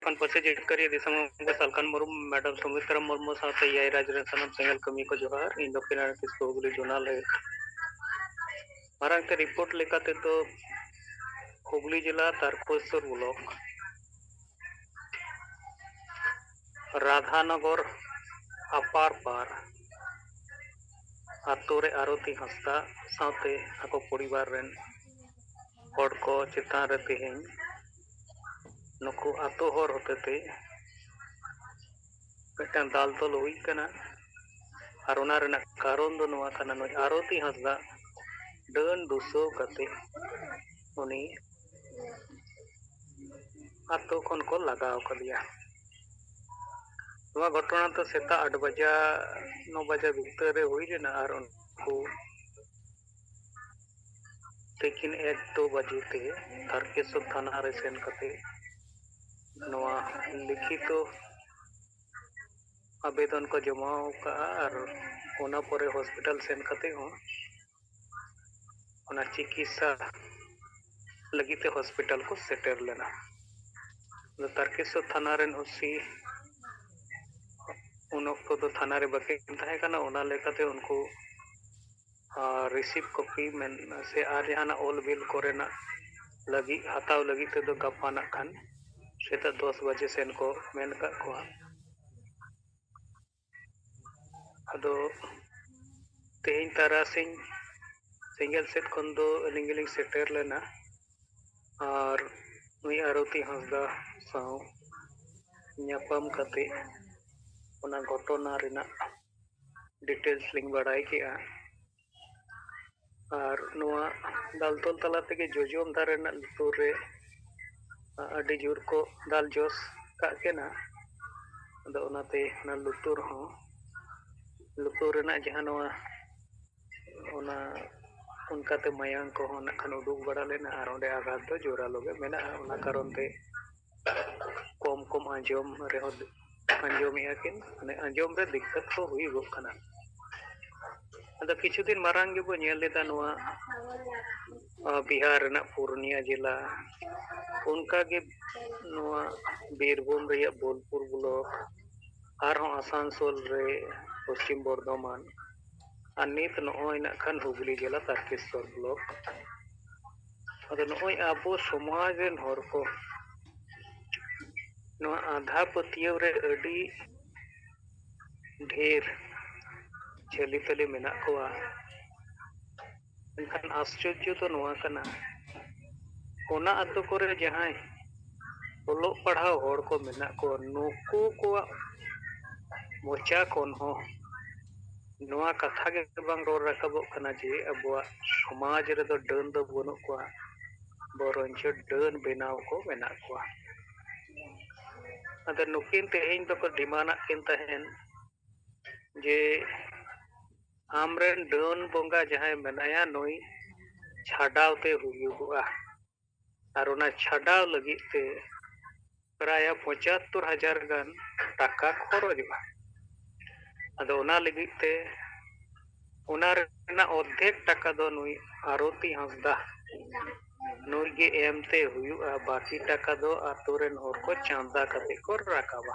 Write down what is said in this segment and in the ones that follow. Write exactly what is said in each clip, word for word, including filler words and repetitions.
ᱠᱷᱚᱱ ᱯᱟᱥᱮ ᱡᱤᱛᱠᱟᱹᱨᱤᱭᱟᱹ ᱫᱤᱥᱚᱢ ᱜᱚᱢᱠᱮ ᱥᱟᱞᱠᱷᱟᱱ ᱢᱩᱨᱢᱩ, ᱢᱮᱰᱟᱢ ᱥᱩᱢᱤᱛᱨᱟ ᱢᱩᱨᱢᱩ ᱥᱟᱶᱛᱮ ᱮᱭᱟᱭ ᱨᱟᱡᱽ ᱨᱮᱱ ᱥᱟᱱᱟᱢ ᱥᱮᱸᱜᱮᱞ ᱠᱟᱹᱢᱤ ᱠᱚ ᱡᱚᱦᱟᱨ᱾ ᱤᱧ ᱫᱚ ᱠᱤᱨᱟᱱ ᱠᱤᱥᱠᱩ, ᱦᱩᱜᱽᱞᱤ ᱡᱳᱱᱟᱞ ᱦᱮᱰ᱾ ᱢᱟᱨᱟᱝ ᱛᱮ ᱨᱤᱯᱳᱨᱴ ᱞᱮᱠᱟ ᱛᱮᱫᱚ ᱦᱩᱜᱽᱞᱤ ᱡᱮᱞᱟ ᱛᱟᱨᱠᱮᱥᱥᱚᱨ ᱵᱞᱚᱠ ᱨᱟᱫᱷᱟᱱᱚᱜᱚᱨ ᱟᱯᱟᱨ ᱯᱟᱨ ᱟᱛᱳ ᱨᱮ ᱟᱨᱚᱛᱤ ᱦᱟᱸᱥᱫᱟ ᱥᱟᱶᱛᱮ ᱟᱠᱚ ᱯᱚᱨᱤᱵᱟᱨ ᱨᱮᱱ ᱦᱚᱲ ᱠᱚ ᱪᱮᱛᱟᱱ ᱨᱮ ᱛᱮᱦᱮᱧ ᱱᱩᱠᱩ ᱟᱛᱳ ᱦᱚᱲ ᱦᱚᱛᱮᱛᱮ ᱢᱤᱫᱴᱟᱝ ᱫᱟᱞ ᱛᱚᱞ ᱦᱩᱭ ᱠᱟᱱᱟ᱾ ᱟᱨ ᱚᱱᱟ ᱨᱮᱱᱟᱜ ᱠᱟᱨᱚᱱ ᱫᱚ ᱱᱚᱣᱟ ᱠᱟᱱᱟ, ᱱᱩᱭ ᱟᱨᱚᱛᱤ ᱦᱟᱸᱥᱫᱟ ᱰᱟᱹᱱ ᱫᱩᱥᱟᱹᱣ ᱠᱟᱛᱮ ᱩᱱᱤ ᱟᱛᱳ ᱠᱷᱚᱱ ᱠᱚ ᱞᱟᱜᱟᱣ ᱠᱟᱫᱮᱭᱟ᱾ ᱱᱚᱣᱟ ᱜᱷᱚᱴᱚᱱᱟ ᱫᱚ ᱥᱮᱛᱟᱜ ᱟᱴ ᱵᱟᱡᱟ, ᱱᱚ ᱵᱟᱡᱟ ᱵᱷᱤᱛᱟᱹᱨ ᱨᱮ ᱦᱩᱭ ᱞᱮᱱᱟ᱾ ᱟᱨ ᱩᱱᱠᱩ ᱛᱤᱠᱤᱱ ᱮᱠ ᱫᱩ ᱵᱟᱡᱮ ᱛᱮ ᱛᱟᱨᱠᱮᱥᱚᱨ ᱛᱷᱟᱱᱟ ᱨᱮ ᱥᱮᱱ ᱠᱟᱛᱮ ᱱᱚᱣᱟ ᱞᱤᱠᱷᱤᱛᱚ ᱟᱵᱮᱫᱚᱱ ᱠᱚ ᱡᱚᱢᱟ ᱟᱠᱟᱫᱼᱟ᱾ ᱟᱨ ᱚᱱᱟ ᱯᱚᱨᱮ ᱦᱚᱥᱯᱤᱴᱟᱞ ᱥᱮᱱ ᱠᱟᱛᱮ ᱦᱚᱸ ᱚᱱᱟ ᱪᱤᱠᱤᱛᱥᱟ ᱞᱟᱹᱜᱤᱫ ᱛᱮ ᱦᱚᱥᱯᱤᱴᱟᱞ ᱠᱚ ᱥᱮᱴᱮᱨ ᱞᱮᱱᱟ᱾ ᱟᱫᱚ ᱛᱟᱨᱠᱮᱥᱚᱨ ᱛᱷᱟᱱᱟ ᱨᱮᱱ ᱳᱥᱤ ᱩᱱ ᱚᱠᱛᱚ ᱫᱚ ᱛᱷᱟᱱᱟ ᱨᱮ ᱵᱟᱹᱠᱤᱱ ᱛᱟᱦᱮᱸ ᱠᱟᱱᱟ, ᱚᱱᱟ ᱞᱮᱠᱟᱛᱮ ᱩᱱᱠᱩ ᱨᱤᱥᱤᱵᱷ ᱠᱚᱯᱤ ᱢᱮᱱ ᱥᱮ ᱟᱨ ᱡᱟᱦᱟᱱᱟᱜ ᱚᱞ ᱵᱤᱞ ᱠᱚᱨᱮᱱᱟᱜ ᱞᱟᱹᱜᱤᱫ, ᱦᱟᱛᱟᱣ ᱞᱟᱹᱜᱤᱫ ᱛᱮᱫᱚ ᱜᱟᱯᱟ ᱱᱟᱜ ᱠᱷᱟᱱ ᱥᱮᱛᱟᱜ ᱫᱚᱥ ᱵᱟᱡᱮ ᱥᱮᱱ ᱠᱚ ᱢᱮᱱ ᱟᱠᱟᱫ ᱠᱚᱣᱟ᱾ ᱟᱫᱚ ᱛᱮᱦᱮᱧ ᱛᱟᱨᱟᱥᱤᱧ ᱥᱮᱸᱜᱮᱞ ᱥᱮᱫ ᱠᱷᱚᱱ ᱫᱚ ᱟᱹᱞᱤᱧ ᱜᱮᱞᱤᱧ ᱥᱮᱴᱮᱨ ᱞᱮᱱᱟ᱾ ᱟᱨ ᱱᱩᱭ ᱟᱨᱚᱛᱤ ᱦᱟᱸᱥᱫᱟ ᱥᱟᱶ ᱧᱟᱯᱟᱢ ᱠᱟᱛᱮ ᱚᱱᱟ ᱜᱷᱚᱴᱚᱱᱟ ᱨᱮᱱᱟᱜ ᱰᱤᱴᱮᱞᱥ ᱞᱤᱧ ᱵᱟᱲᱟᱭ ᱠᱮᱜᱼᱟ᱾ ᱟᱨ ᱱᱚᱣᱟ ᱫᱟᱞ ᱛᱚᱞ ᱛᱟᱞᱟ ᱛᱮᱜᱮ ᱡᱚᱡᱚᱢ ᱫᱷᱟᱨᱮ ᱨᱮᱱᱟᱜ ᱞᱩᱛᱩᱨ ᱨᱮ ᱟᱹᱰᱤ ᱡᱳᱨ ᱠᱚ ᱫᱟᱞ ᱡᱚᱥ ᱠᱟᱜ ᱠᱤᱱᱟ᱾ ᱟᱫᱚ ᱚᱱᱟᱛᱮ ᱚᱱᱟ ᱞᱩᱛᱩᱨ ᱦᱚᱸ, ᱞᱩᱛᱩᱨ ᱨᱮᱱᱟᱜ ᱡᱟᱦᱟᱸ ᱱᱚᱣᱟ, ᱚᱱᱟ ᱚᱱᱠᱟᱛᱮ ᱢᱟᱭᱟᱝ ᱠᱚᱦᱚᱸ ᱱᱟᱜ ᱠᱷᱟᱱ ᱩᱰᱩᱠ ᱵᱟᱲᱟ ᱞᱮᱱᱟ᱾ ᱟᱨ ᱚᱸᱰᱮ ᱟᱜᱷᱟᱛ ᱫᱚ ᱡᱳᱨᱟᱞᱳ ᱜᱮ ᱢᱮᱱᱟᱜᱼᱟ᱾ ᱚᱱᱟ ᱠᱟᱨᱚᱱ ᱛᱮ ᱠᱚᱢ ᱠᱚᱢ ᱟᱸᱡᱚᱢ ᱨᱮᱦᱚᱸ, ᱟᱸᱡᱚᱢᱮᱜᱼᱟ ᱠᱤᱱ, ᱢᱟᱱᱮ ᱟᱸᱡᱚᱢ ᱨᱮ ᱫᱤᱠᱠᱟᱛ ᱠᱚ ᱦᱩᱭᱩᱜᱚᱜ ᱠᱟᱱᱟ᱾ ᱟᱫᱚ ᱠᱤᱪᱷᱩ ᱫᱤᱱ ᱢᱟᱨᱟᱝ ᱜᱮᱵᱚ ᱧᱮᱞ ᱞᱮᱫᱟ ᱱᱚᱣᱟ, ᱟᱸ, ᱵᱤᱦᱟᱨ ᱨᱮᱱᱟᱜ ᱯᱩᱨᱱᱤᱭᱟ ᱡᱮᱞᱟ, ᱯᱩ-, ᱚᱱᱠᱟᱜᱮ ᱱᱚᱣᱟ ᱵᱤᱨᱵᱷᱩᱢ ᱨᱮᱭᱟᱜ ᱵᱳᱞᱯᱩᱨ ᱵᱞᱚᱠ, ᱟᱨᱦᱚᱸ ᱟᱥᱟᱱᱥᱳᱞ ᱨᱮ ᱯᱚᱥᱪᱤᱢ ᱵᱚᱨᱫᱷᱚᱢᱟᱱ, ᱟᱨ ᱱᱤᱛ ᱱᱚᱜᱼᱚᱭ ᱱᱟᱜ ᱠᱷᱟᱱ ᱦᱩᱜᱽᱞᱤ ᱡᱮᱞᱟ ᱛᱟᱨᱠᱮᱥᱣᱚᱨ ᱵᱞᱚᱠ᱾ ᱟᱫᱚ ᱱᱚᱜᱼᱚᱭ ᱟᱵᱚ ᱥᱚᱢᱟᱡᱽ ᱨᱮᱱ ᱦᱚᱲ ᱠᱚ ᱱᱚᱣᱟ ᱟᱸᱫᱷᱟ ᱯᱟᱹᱛᱭᱟᱹᱣ ᱨᱮ ᱟᱹᱰᱤ ᱰᱷᱮᱨ ᱪᱷᱟᱹᱞᱤ ᱛᱟᱹᱞᱤ ᱢᱮᱱᱟᱜ ᱠᱚᱣᱟ᱾ ᱢᱮᱱᱠᱷᱟᱱ ᱟᱥᱪᱚᱨᱡᱚ ᱫᱚ ᱱᱚᱣᱟ ᱠᱟᱱᱟ, ᱚᱱᱟ ᱟᱛᱳ ᱠᱚᱨᱮ ᱡᱟᱦᱟᱸᱭ ᱚᱞᱚᱜ ᱯᱟᱲᱦᱟᱣ ᱦᱚᱲ ᱠᱚ ᱢᱮᱱᱟᱜ ᱠᱚᱣᱟ, ᱱᱩᱠᱩ ᱠᱚᱣᱟᱜ ᱢᱚᱪᱟ ᱠᱷᱚᱱ ᱦᱚᱸ ᱱᱚᱣᱟ ᱠᱟᱛᱷᱟ ᱜᱮ ᱵᱟᱝ ᱨᱚᱲ ᱨᱟᱠᱟᱵᱚᱜ ᱠᱟᱱᱟ ᱡᱮ ᱟᱵᱚᱣᱟᱜ ᱥᱚᱢᱟᱡᱽ ᱨᱮᱫᱚ ᱰᱟᱹᱱ ᱫᱚ ᱵᱟᱹᱱᱩᱜ ᱠᱚᱣᱟ, ᱵᱚᱨᱚᱝᱪᱚ ᱰᱟᱹᱱ ᱵᱮᱱᱟᱣ ᱠᱚ ᱢᱮᱱᱟᱜ ᱠᱚᱣᱟ᱾ ᱟᱫᱚ ᱱᱩᱠᱤᱱ ᱛᱮᱦᱮᱧ ᱫᱚᱠᱚ ᱰᱤᱢᱟᱱᱰ ᱟᱜ ᱠᱤᱱ ᱛᱟᱦᱮᱱ ᱡᱮ ᱟᱢᱨᱮᱱ ᱰᱟᱹᱱ ᱵᱚᱸᱜᱟ ᱡᱟᱦᱟᱸᱭ ᱢᱮᱱᱟᱭᱟ, ᱱᱩᱭ ᱪᱷᱟᱰᱟᱣ ᱛᱮ ᱦᱩᱭᱩᱜᱚᱜᱼᱟ᱾ ᱟᱨ ᱚᱱᱟ ᱪᱷᱟᱰᱟᱣ ᱞᱟᱹᱜᱤᱫ ᱛᱮ ᱯᱨᱟᱭ ᱯᱚᱸᱪᱟᱛᱛᱳᱨ ᱦᱟᱡᱟᱨ ᱜᱟᱱ ᱴᱟᱠᱟ ᱠᱷᱚᱨᱚᱪᱚᱜᱼᱟ᱾ ᱟᱫᱚ ᱚᱱᱟ ᱞᱟᱹᱜᱤᱫ ᱛᱮ ᱚᱱᱟ ᱨᱮᱱᱟᱜ ᱚᱨᱫᱷᱮᱠ ᱴᱟᱠᱟ ᱫᱚ ᱱᱩᱭ ᱟᱨᱚᱛᱤ ᱦᱟᱸᱥᱫᱟ ᱱᱩᱭ ᱜᱮ ᱮᱢ ᱛᱮ ᱦᱩᱭᱩᱜᱼᱟ, ᱵᱟᱹᱠᱤ ᱴᱟᱠᱟ ᱫᱚ ᱟᱛᱳ ᱨᱮᱱ ᱦᱚᱲ ᱠᱚ ᱪᱟᱸᱫᱟ ᱠᱟᱛᱮ ᱠᱚ ᱨᱟᱠᱟᱵᱟ᱾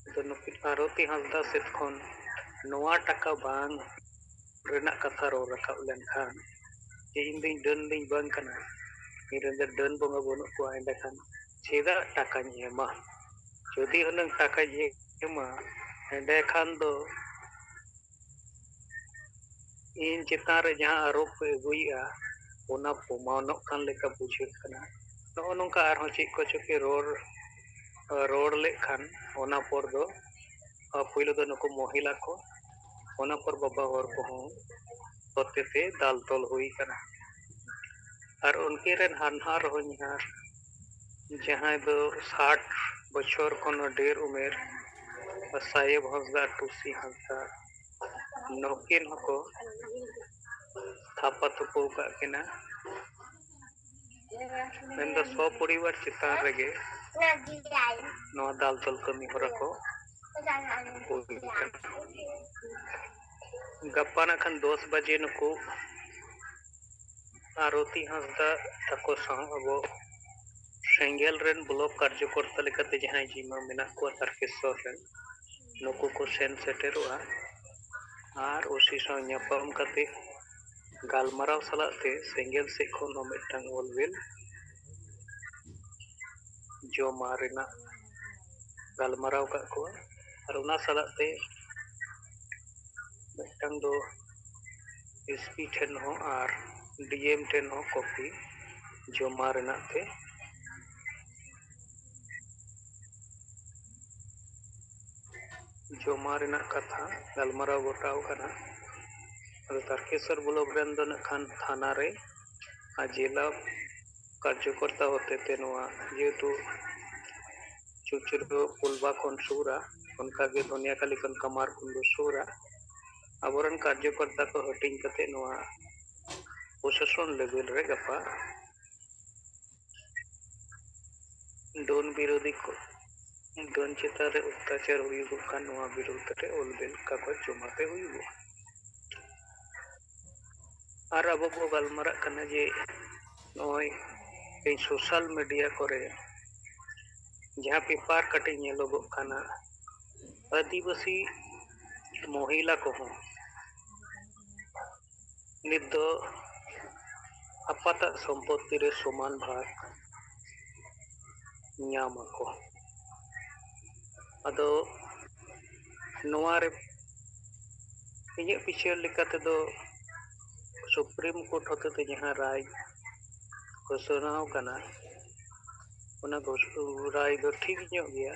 ᱟᱫᱚ ᱱᱩᱠᱤᱱ ᱟᱨᱚᱛᱤ ᱦᱟᱸᱥᱫᱟ ᱥᱮᱫ ᱠᱷᱚᱱ ᱱᱚᱣᱟ ᱴᱟᱠᱟ ᱵᱟᱝ ᱨᱮᱱᱟᱜ ᱠᱟᱛᱷᱟ ᱨᱚᱲ ᱨᱟᱠᱟᱵ ᱞᱮᱱᱠᱷᱟᱱ ᱡᱮ ᱤᱧ ᱫᱚᱧ ᱰᱟᱹᱱ ᱫᱚᱧ ᱵᱟᱝ ᱠᱟᱱᱟ, ᱤᱧ ᱨᱮᱱ ᱫᱚ ᱰᱟᱹᱱ ᱵᱚᱸᱜᱟ ᱵᱟᱹᱱᱩᱜ ᱠᱚᱣᱟ, ᱮᱸᱰᱮᱠᱷᱟᱱ ᱪᱮᱫᱟᱜ ᱴᱟᱠᱟᱧ ᱮᱢᱟ? ᱡᱩᱫᱤ ᱦᱩᱱᱟᱹᱝ ᱴᱟᱠᱟᱧ ᱮᱢᱟ, ᱮᱸᱰᱮᱠᱷᱟᱱ ᱫᱚ ᱤᱧ ᱪᱮᱛᱟᱱ ᱨᱮ ᱡᱟᱦᱟᱸ ᱟᱨᱳᱯ ᱯᱮ ᱟᱹᱜᱩᱭᱮᱫᱼᱟ, ᱚᱱᱟ ᱯᱨᱚᱢᱟᱱᱚᱜ ᱠᱟᱱ ᱞᱮᱠᱟ ᱵᱩᱡᱷᱟᱹᱜ ᱠᱟᱱᱟ᱾ ᱱᱚᱜᱼᱚ ᱱᱚᱝᱠᱟ ᱟᱨᱦᱚᱸ ᱪᱮᱫ ᱠᱚᱪᱚ ᱯᱮ ᱨᱚᱲ, ᱨᱚᱲ ᱞᱮᱫ ᱠᱷᱟᱱ, ᱚᱱᱟ ᱯᱚᱨ ᱫᱚ, ᱟ, ᱯᱳᱭᱞᱳ ᱫᱚ ᱱᱩᱠᱩ ᱢᱚᱦᱤᱞᱟ ᱠᱚ, ᱚᱱᱟ ᱯᱚᱨ ᱵᱟᱵᱟ ᱦᱚᱲ ᱠᱚᱦᱚᱸ ᱦᱚᱛᱮᱛᱮ ᱫᱟᱞ ᱛᱚᱞ ᱦᱩᱭ ᱠᱟᱱᱟ᱾ ᱟᱨ ᱩᱱᱠᱤᱱ ᱨᱮᱱ ᱦᱟᱱᱦᱟᱨ ᱦᱚᱧᱦᱟᱨ, ᱡᱟᱦᱟᱸᱭ ᱫᱚ ᱥᱟᱴ ᱵᱚᱪᱷᱚᱨ ᱠᱷᱚᱱ ᱦᱚᱸ ᱰᱷᱮᱨ ᱩᱢᱮᱨ, ᱥᱟᱭᱮᱵ ᱦᱟᱸᱥᱫᱟ, ᱴᱩᱥᱤ ᱦᱟᱸᱥᱫᱟ, ᱱᱩᱠᱤᱱ ᱦᱚᱸᱠᱚ ᱛᱷᱟᱯᱟ ᱛᱷᱩᱯᱟᱹ ᱟᱠᱟᱫ ᱠᱤᱱᱟ᱾ ᱢᱮᱱᱫᱚ ᱥᱚᱯᱚᱨᱤᱵᱟᱨ ᱪᱮᱛᱟᱱ ᱨᱮᱜᱮ ᱱᱚᱣᱟ ᱫᱟᱞ ᱛᱚᱞ ᱠᱟᱹᱢᱤ ᱦᱚᱨᱟ ᱠᱚ ᱦᱩᱭ ᱠᱟᱱᱟ᱾ ᱜᱟᱯᱟ ᱱᱟᱜ ᱠᱷᱟᱱ ᱫᱚᱥ ᱵᱟᱡᱮ ᱱᱩᱠᱩ ᱟᱨᱚᱛᱤ ᱦᱟᱸᱥᱫᱟ ᱛᱟᱠᱚ ᱥᱟᱶ ᱟᱵᱚ ᱥᱮᱸᱜᱮᱞ ᱨᱮᱱ ᱵᱞᱚᱠ ᱠᱟᱨᱡᱚᱠᱚᱨᱛᱟ ᱞᱮᱠᱟᱛᱮ ᱡᱟᱦᱟᱸᱭ ᱡᱤᱢᱟ ᱢᱮᱱᱟᱜ ᱠᱚᱣᱟ ᱛᱟᱨᱠᱮᱥᱥᱚᱨ ᱨᱮᱱ, ᱱᱩᱠᱩ ᱠᱚ ᱥᱮᱱ ᱥᱮᱴᱮᱨᱚᱜᱼᱟ ᱟᱨ ᱳᱥᱤ ᱥᱟᱶ ᱧᱟᱯᱟᱢ ᱠᱟᱛᱮ ᱜᱟᱞᱢᱟᱨᱟᱣ ᱥᱟᱞᱟᱜ ᱛᱮ ᱥᱮᱸᱜᱮᱞ ᱥᱮᱫ ᱠᱷᱚᱱ ᱦᱚᱸ ᱢᱤᱫᱴᱟᱝ ᱚᱞᱵᱮᱞ ᱡᱚᱢᱟ ᱨᱮᱱᱟᱜ ᱜᱟᱞᱢᱟᱨᱟᱣ ᱠᱟᱜ ᱠᱚᱣᱟ᱾ ᱟᱨ ᱚᱱᱟ ᱥᱟᱞᱟᱜ ᱛᱮ ᱢᱤᱫᱴᱟᱝ ᱫᱚ ᱮᱥᱯᱤ ᱴᱷᱮᱱ ᱦᱚᱸ ᱟᱨ ᱰᱤᱮᱢ ᱴᱷᱮᱱ ᱦᱚᱸ ᱠᱚᱯᱤ ᱡᱚᱢᱟ ᱨᱮᱱᱟᱜ ᱛᱮ ᱡᱚᱢᱟ ᱨᱮᱱᱟᱜ ᱠᱟᱛᱷᱟ ᱜᱟᱞᱢᱟᱨᱟᱣ ᱜᱚᱴᱟᱣ ᱠᱟᱱᱟ᱾ ᱟᱫᱚ ᱛᱟᱨᱠᱮᱥᱚᱨ ᱵᱞᱚᱠ ᱨᱮᱱ ᱫᱚ ᱱᱟᱜ ᱠᱷᱟᱱ ᱛᱷᱟᱱᱟ ᱨᱮ ᱟᱨ ᱡᱮᱞᱟ ᱠᱟᱨᱡᱚᱠᱚᱨᱛᱟ ᱦᱚᱛᱮᱛᱮ ᱱᱚᱣᱟ ᱡᱮᱦᱮᱛᱩ ᱪᱩᱪᱩᱨᱩ ᱯᱩᱞᱵᱟ ᱠᱷᱚᱱ ᱥᱩᱨᱟ, ᱚᱱᱠᱟᱜᱮ ᱫᱷᱚᱱᱤᱭᱟᱠᱟᱞᱤ ᱠᱷᱚᱱ ᱠᱟᱢᱟᱨ ᱠᱩᱱᱰᱩ ᱥᱩᱨᱟ᱾ ᱟᱵᱚᱨᱮᱱ ᱠᱟᱨᱡᱚᱠᱚᱨᱛᱟ ᱠᱚ ᱦᱟᱹᱴᱤᱧ ᱠᱟᱛᱮ ᱱᱚᱣᱟ ᱯᱨᱚᱥᱟᱥᱚᱱ ᱞᱮᱵᱮᱞ ᱨᱮ ᱜᱟᱯᱟ ᱰᱚᱱ ᱵᱤᱨᱳᱫᱷᱤ ᱠᱚ, ᱰᱚᱱ ᱪᱮᱛᱟᱱ ᱨᱮ ᱚᱛᱛᱟᱪᱟᱨ ᱦᱩᱭᱩᱜᱚᱜ ᱠᱟᱱ ᱱᱚᱣᱟ ᱵᱤᱨᱩᱫᱷ ᱨᱮ ᱚᱞ ᱵᱮᱞ ᱠᱟᱜᱚᱡᱽ ᱡᱚᱢᱟ ᱛᱮ ᱦᱩᱭᱩᱜᱚᱜᱼᱟ᱾ ᱟᱨ ᱟᱵᱚ ᱵᱚ ᱜᱟᱞᱢᱟᱨᱟᱜ ᱠᱟᱱᱟ ᱡᱮ ᱱᱚᱜᱼᱚᱭ ᱛᱮᱦᱮᱧ ᱥᱳᱥᱟᱞ ᱢᱤᱰᱤᱭᱟ ᱠᱚᱨᱮ ᱡᱟᱦᱟᱸ ᱯᱮᱯᱟᱨ ᱠᱟᱹᱴᱤᱡ ᱧᱮᱞᱚᱜᱚᱜ ᱠᱟᱱᱟ, ᱟᱹᱫᱤᱵᱟᱹᱥᱤ ᱢᱚᱦᱤᱞᱟ ᱠᱚᱦᱚᱸ ᱱᱤᱛ ᱫᱚ ᱟᱯᱟᱛᱟᱜ ᱥᱚᱢᱯᱚᱛᱛᱤ ᱨᱮ ᱥᱚᱢᱟᱱ ᱵᱷᱟᱜᱽ ᱧᱟᱢ ᱟᱠᱚ᱾ ᱟᱫᱚ ᱱᱚᱣᱟ ᱨᱮ ᱤᱧᱟᱹᱜ ᱵᱤᱪᱟᱹᱨ ᱞᱮᱠᱟ ᱛᱮᱫᱚ ᱥᱩᱯᱨᱤᱢ ᱠᱳᱨᱴ ᱦᱚᱛᱮᱛᱮ ᱡᱟᱦᱟᱸ ᱨᱟᱭ ᱜᱷᱳᱥᱚᱱᱟ ᱟᱠᱟᱱᱟ, ᱚᱱᱟ ᱜᱷᱳᱥ-, ᱨᱟᱭ ᱫᱚ ᱴᱷᱤᱠ ᱧᱚᱜ ᱜᱮᱭᱟ᱾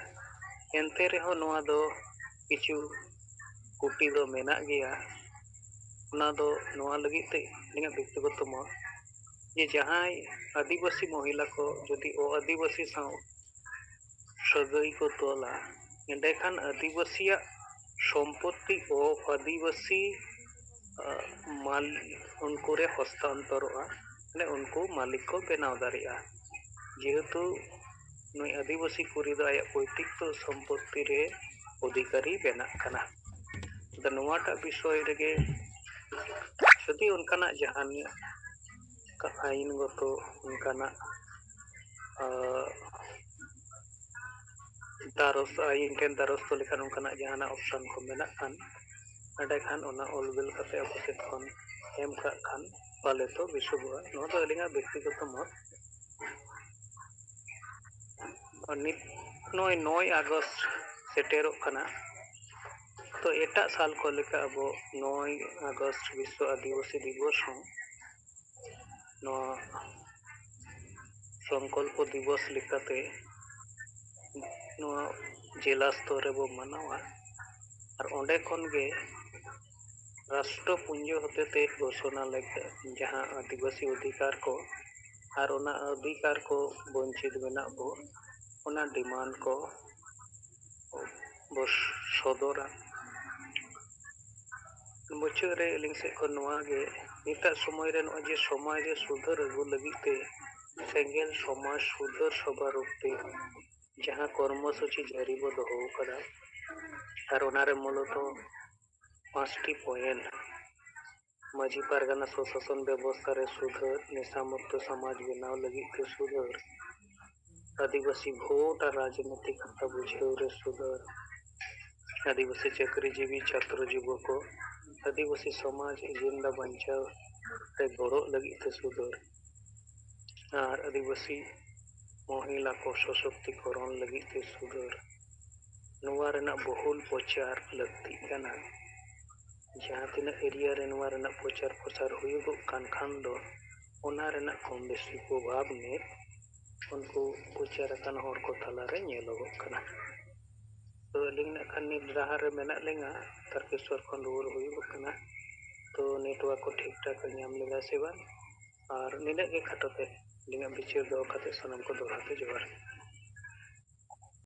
ᱮᱱᱛᱮ ᱨᱮᱦᱚᱸ ᱱᱚᱣᱟ ᱫᱚ ᱠᱤᱪᱷᱩ ᱠᱩᱴᱤ ᱫᱚ ᱢᱮᱱᱟᱜ ᱜᱮᱭᱟ᱾ ᱚᱱᱟ ᱫᱚ ᱱᱚᱣᱟ ᱞᱟᱹᱜᱤᱫ ᱛᱮ ᱤᱧᱟᱹᱜ ᱵᱮᱠᱛᱤᱜᱚᱛᱚ ᱢᱚᱛ ᱡᱮ ᱡᱟᱦᱟᱸᱭ ᱟᱹᱫᱤᱵᱟᱹᱥᱤ ᱢᱚᱦᱤᱞᱟ ᱠᱚ ᱡᱩᱫᱤ ᱚ-ᱟᱹᱫᱤᱵᱟᱹᱥᱤ ᱥᱟᱶ ᱥᱟᱹᱜᱟᱹᱭ ᱠᱚ ᱛᱚᱞᱟ, ᱮᱸᱰᱮᱠᱷᱟᱱ ᱟᱹᱫᱤᱵᱟᱹᱥᱤᱭᱟᱜ ᱥᱚᱢᱯᱚᱛᱛᱤ ᱚ-ᱟᱹᱫᱤᱵᱟᱹᱥᱤ, ᱟᱜ, ᱢᱟᱞ-, ᱩᱱᱠᱩ ᱨᱮ ᱦᱚᱥᱛᱟᱱᱛᱚᱨᱚᱜᱼᱟ, ᱢᱟᱱᱮ ᱩᱱᱠᱩ ᱢᱟᱹᱞᱤᱠ ᱠᱚ ᱵᱮᱱᱟᱣ ᱫᱟᱲᱮᱭᱟᱜᱼᱟ᱾ ᱡᱮᱦᱮᱛᱩ ᱱᱩᱭ ᱟᱹᱫᱤᱵᱟᱹᱥᱤ ᱠᱩᱲᱤ ᱫᱚ ᱟᱭᱟᱜ ᱯᱳᱭᱛᱤᱠ ᱛᱚ ᱥᱚᱢᱯᱚᱛᱛᱤ ᱨᱮ ᱚᱫᱷᱤᱠᱟᱨᱤ ᱵᱮᱱᱟᱜ ᱠᱟᱱᱟ᱾ ᱟᱫᱚ ᱱᱚᱣᱟᱴᱟᱜ ᱵᱤᱥᱚᱭ ᱨᱮᱜᱮ ᱡᱩᱫᱤ ᱚᱱᱠᱟᱱᱟᱜ ᱡᱟᱦᱟᱱ ᱟᱭᱤᱱ ᱜᱚᱛᱚ ᱚᱱᱠᱟᱱᱟᱜ ᱫᱟᱨᱚᱥ ᱟᱭᱤᱱ ᱴᱷᱮᱱ ᱫᱟᱨᱚᱥᱛᱚ ᱞᱮᱠᱷᱟᱱ ᱚᱱᱠᱟᱱᱟᱜ ᱡᱟᱦᱟᱱᱟᱜ ᱚᱯᱥᱟᱱ ᱠᱚ ᱢᱮᱱᱟᱜ ᱠᱷᱟᱱ, ᱮᱸᱰᱮᱠᱷᱟᱱ ᱚᱱᱟ ᱚᱞ ᱵᱤᱞ ᱠᱟᱛᱮ ᱟᱠᱚ ᱥᱮᱫ ᱠᱷᱚᱱ ᱮᱢ ᱠᱟᱜ ᱠᱷᱟᱱ ᱯᱟᱞᱮ ᱛᱚ ᱵᱮᱥᱚᱜᱚᱜᱼᱟ᱾ ᱱᱚᱣᱟ ᱫᱚ ᱟᱹᱞᱤᱧᱟᱜ ᱵᱮᱠᱛᱤᱜᱚᱛᱚ ᱢᱚᱛ᱾ ᱟᱨ ᱱᱤᱛ ᱱᱚᱜᱼᱚᱭ ᱱᱚᱭ ᱟᱜᱚᱥᱴ ᱥᱮᱴᱮᱨᱚᱜ ᱠᱟᱱᱟ, ᱛᱚ ᱮᱴᱟᱜ ᱥᱟᱞ ᱠᱚ ᱞᱮᱠᱟ ᱟᱵᱚ ᱱᱚᱭ ᱟᱜᱚᱥᱴ ᱵᱤᱥᱥᱚ ᱟᱹᱫᱤᱵᱟᱹᱥᱤ ᱫᱤᱵᱚᱥ ᱦᱚᱸ ᱱᱚᱣᱟ ᱥᱚᱝᱠᱚᱞᱯᱚ ᱫᱤᱵᱚᱥ ᱞᱮᱠᱟᱛᱮ ᱱᱚᱣᱟ ᱡᱮᱞᱟ ᱥᱛᱚᱨ ᱨᱮᱵᱚ ᱢᱟᱱᱟᱣᱟ᱾ ᱟᱨ ᱚᱸᱰᱮ ᱠᱷᱚᱱ ᱜᱮ ᱨᱟᱥᱴᱨᱚ ᱯᱩᱸᱡᱤ ᱦᱚᱛᱮᱛᱮ ᱜᱷᱳᱥᱚᱱᱟ ᱞᱮᱠᱟ ᱡᱟᱦᱟᱸ ᱟᱹᱫᱤᱵᱟᱹᱥᱤ ᱚᱫᱷᱤᱠᱟᱨ ᱠᱚ ᱟᱨ ᱚᱱᱟ ᱚᱫᱷᱤᱠᱟᱨ ᱠᱚ ᱵᱚᱧᱪᱤᱛ ᱢᱮᱱᱟᱜ ᱵᱚ, ᱚᱱᱟ ᱰᱤᱢᱟᱱᱰ ᱠᱚ ᱵᱚ ᱥᱚᱫᱚᱨᱟ᱾ ᱢᱩᱪᱟᱹᱫ ᱨᱮ ᱟᱹᱞᱤᱧ ᱥᱮᱫ ᱠᱷᱚᱱ ᱱᱚᱣᱟ ᱜᱮ, ᱱᱤᱛᱟᱜ ᱥᱚᱢᱚᱭ ᱨᱮ ᱱᱚᱜᱼᱚᱭ ᱡᱮ ᱥᱚᱢᱟᱡᱽ ᱨᱮ ᱥᱩᱫᱷᱟᱹᱨ ᱟᱹᱜᱩ ᱞᱟᱹᱜᱤᱫ ᱛᱮ ᱥᱮᱸᱜᱮᱞ ᱥᱚᱢᱟᱡᱽ ᱥᱩᱫᱷᱟᱹᱨ ᱥᱚᱵᱷᱟ ᱨᱩᱯ ᱛᱮ ᱡᱟᱦᱟᱸ ᱠᱚᱨᱢᱚ ᱥᱩᱪᱤ ᱡᱟᱹᱨᱤ ᱵᱚ ᱫᱚᱦᱚ ᱟᱠᱟᱫᱟ, ᱟᱨ ᱚᱱᱟᱨᱮ ᱢᱩᱞᱚᱛᱚ ᱯᱟᱸᱪᱴᱤ ᱯᱚᱭᱮᱱᱴ, ᱢᱟᱹᱡᱷᱤ ᱯᱟᱨᱜᱟᱱᱟ ᱥᱩᱥᱟᱥᱚᱱ ᱵᱮᱵᱚᱥᱛᱷᱟ ᱨᱮ ᱥᱩᱫᱷᱟᱹᱨ, ᱱᱮᱥᱟ ᱢᱩᱠᱛᱚ ᱥᱚᱢᱟᱡᱽ ᱵᱮᱱᱟᱣ ᱞᱟᱹᱜᱤᱫ ᱛᱮ ᱥᱩᱫᱷᱟᱹᱨ, ᱟᱹᱫᱤᱵᱟᱹᱥᱤ ᱵᱷᱳᱴ ᱟᱨ ᱨᱟᱡᱽᱱᱤᱛᱤ ᱠᱟᱛᱷᱟ ᱵᱩᱡᱷᱟᱹᱣ ᱨᱮ ᱥᱩᱫᱷᱟᱹᱨ, ᱟᱹᱫᱤᱵᱟᱹᱥᱤ ᱪᱟᱹᱠᱨᱤᱡᱤᱵᱤ ᱪᱷᱟᱛᱨᱚ ᱡᱩᱵᱚᱠᱚ, ᱟᱹᱫᱤᱵᱟᱹᱥᱤ ᱥᱚᱢᱟᱡᱽ ᱮᱡᱮᱱᱰᱟ ᱵᱟᱧᱪᱟᱣ ᱨᱮ ᱜᱚᱲᱚᱜ ᱞᱟᱹᱜᱤᱫ ᱛᱮ ᱥᱩᱫᱷᱟᱹᱨ, ᱟᱨ ᱟᱹᱫᱤᱵᱟᱹᱥᱤ ᱢᱚᱦᱤᱞᱟ ᱠᱚ ᱥᱚᱥᱚᱠᱛᱤᱠᱚᱨᱚᱱ ᱞᱟᱹᱜᱤᱫ ᱛᱮ ᱥᱩᱫᱷᱟᱹᱨ, ᱱᱚᱣᱟ ᱨᱮᱱᱟᱜ ᱵᱚᱦᱩᱞ ᱯᱨᱚᱪᱟᱨ ᱞᱟᱹᱠᱛᱤᱜ ᱠᱟᱱᱟ᱾ ᱡᱟᱦᱟᱸ ᱛᱤᱱᱟᱹᱜ ᱮᱨᱤᱭᱟ ᱨᱮ ᱱᱚᱣᱟ ᱨᱮᱱᱟᱜ ᱯᱨᱚᱪᱟᱨ ᱯᱨᱚᱥᱟᱨ ᱦᱩᱭᱩᱜᱚᱜ ᱠᱟᱱ ᱠᱷᱟᱱ ᱫᱚ, ᱚᱱᱟ ᱨᱮᱱᱟᱜ ᱠᱚᱢ ᱵᱮᱥᱤ ᱯᱨᱚᱵᱷᱟᱵᱽ ᱱᱤᱛ ᱩᱱᱠᱩ ᱯᱨᱚᱪᱟᱨ ᱟᱠᱟᱱ ᱦᱚᱲ ᱠᱚ ᱛᱟᱞᱟᱨᱮ ᱧᱮᱞᱚᱜᱚᱜ ᱠᱟᱱᱟ᱾ ᱛᱚ ᱟᱹᱞᱤᱧ ᱱᱟᱜ ᱠᱷᱟᱱ ᱱᱤᱛ ᱰᱟᱦᱟᱨ ᱨᱮ ᱢᱮᱱᱟᱜ ᱞᱤᱧᱟ, ᱛᱟᱨᱠᱮᱥᱣᱚᱨ ᱠᱷᱚᱱ ᱨᱩᱣᱟᱹᱲ ᱦᱩᱭᱩᱜᱚᱜ ᱠᱟᱱᱟ᱾ ᱛᱚ ᱱᱮᱴᱣᱟᱨᱠ ᱠᱚ ᱴᱷᱤᱠ ᱴᱷᱟᱠ ᱧᱟᱢ ᱞᱮᱫᱟ ᱥᱮ ᱵᱟᱝ? ᱟᱨ ᱱᱤᱱᱟᱹᱜ ᱜᱮ ᱠᱷᱟᱴᱚ ᱛᱮ ᱟᱹᱞᱤᱧᱟᱜ ᱵᱤᱪᱟᱹᱨ ᱫᱚᱦᱚ ᱠᱟᱛᱮ ᱥᱟᱱᱟᱢ ᱠᱚ ᱫᱚᱦᱲᱟ ᱛᱮ ᱡᱚᱦᱟᱨ᱾